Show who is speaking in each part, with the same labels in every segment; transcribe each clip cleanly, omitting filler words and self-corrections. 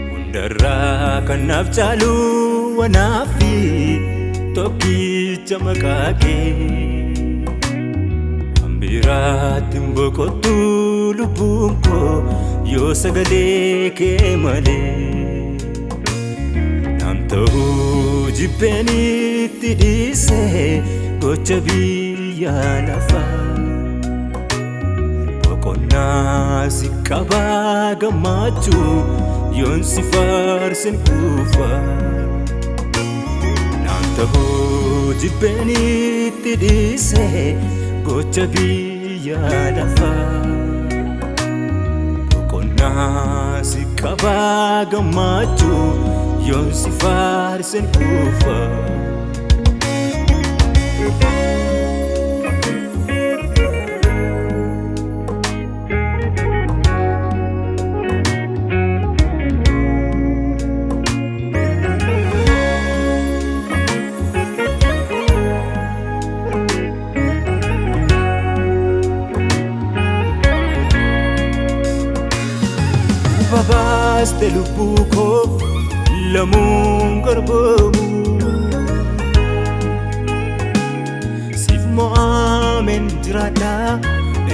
Speaker 1: Hundarraa kan naaf caalu anaafi tokkicha maqaa kee. Hambiraatti hin boqottu lubbuun koo yoo sagalee kee malee. Nam ta'uu jibbeenitti dhiise gocha biyya lafaa. Boqonnaa si qabaa gammachuu yoon si faarsin kuufa. Naan ta'uu jibbeenitti dhiise gocha biyya lafaa. Boqonnaa si qabaa gammachuu yoon si faarsin kuufa. Babaaste lubbuu koo lamuun garboomu. Siif mo'ameen jiraadha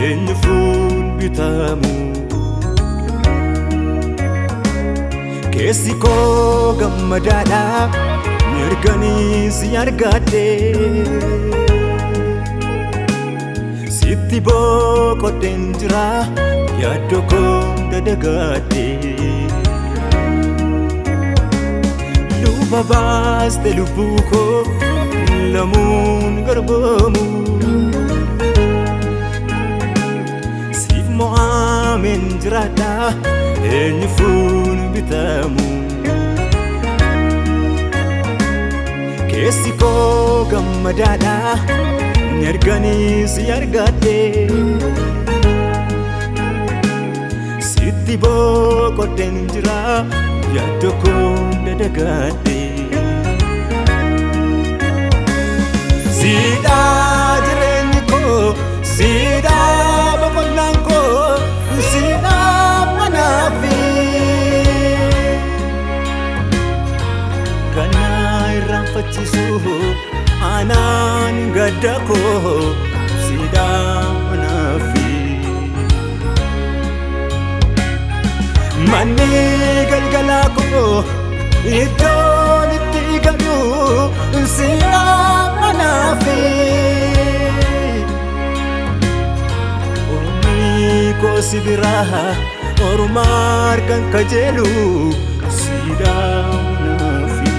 Speaker 1: eenyufuun bitamu. Keessi koo gammadaadha mirganii si argadhe. Sitti boqodheen jira yaaddoo koo dadagadhe. Luba baaste lubbuu koo lamuun garboomu. Siif mo'ameen jiraadha eenyufuun bitamu. Keessi koo gammadaadha mirganii si argadhe. Sitti boqodheen jira yaaddoo koo dadagadhe. Siidhaa jireenyi koo, siidhaa boqonnaan koo, siidhaa manaafi. Kan na irraanfachiisu anaan gadda koo, siidhaa manaafi. Manni galgalaa koo iddoon itti galu siidhaa manaafi. Ormi koo si biraa orma harkaan kajeelu siidhaa manaafi.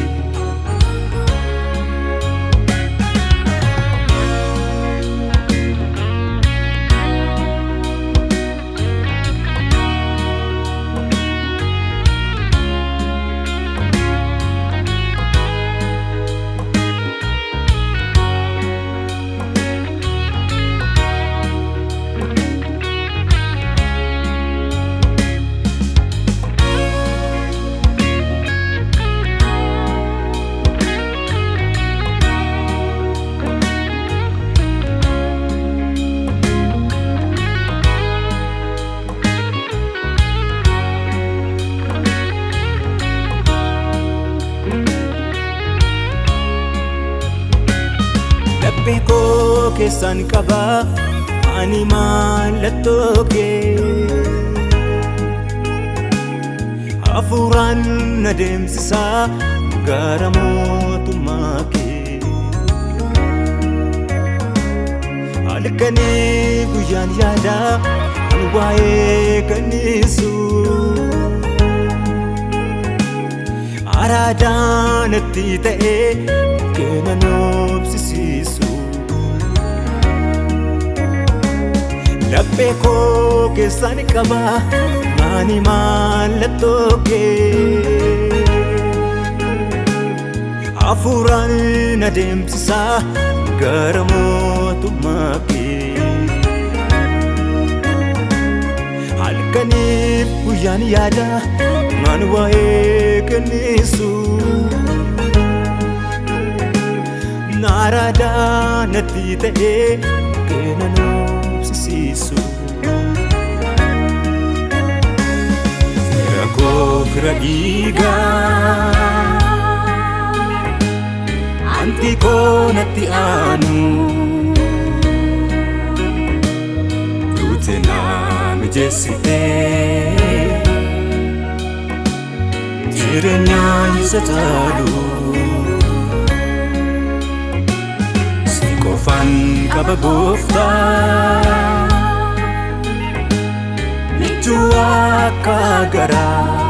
Speaker 1: Laphee koo keessaan qaba ani mallattoo kee. Hafuuraan na deemsisaa gara mootummaa kee. Halkanii guyyaan yaada an waa'ee kanniisu. Araadaan natti ta'ee kenna noobsisiisu. Laphee koo keessaan qaba maani mallattoo kee. Hafuuraan na deemsisaa gara mootummaa kee. Halkaniif guyyaan yaada maan waa'ee kennisu. Naaraadaa natti ta'ee kenna noobsisiisu. Fira koo fira dhiigaa. Anti koo natti aanu duute na mijeessite jireenya isa caalu si qofaan qaba gooftaa michuu akka garaa.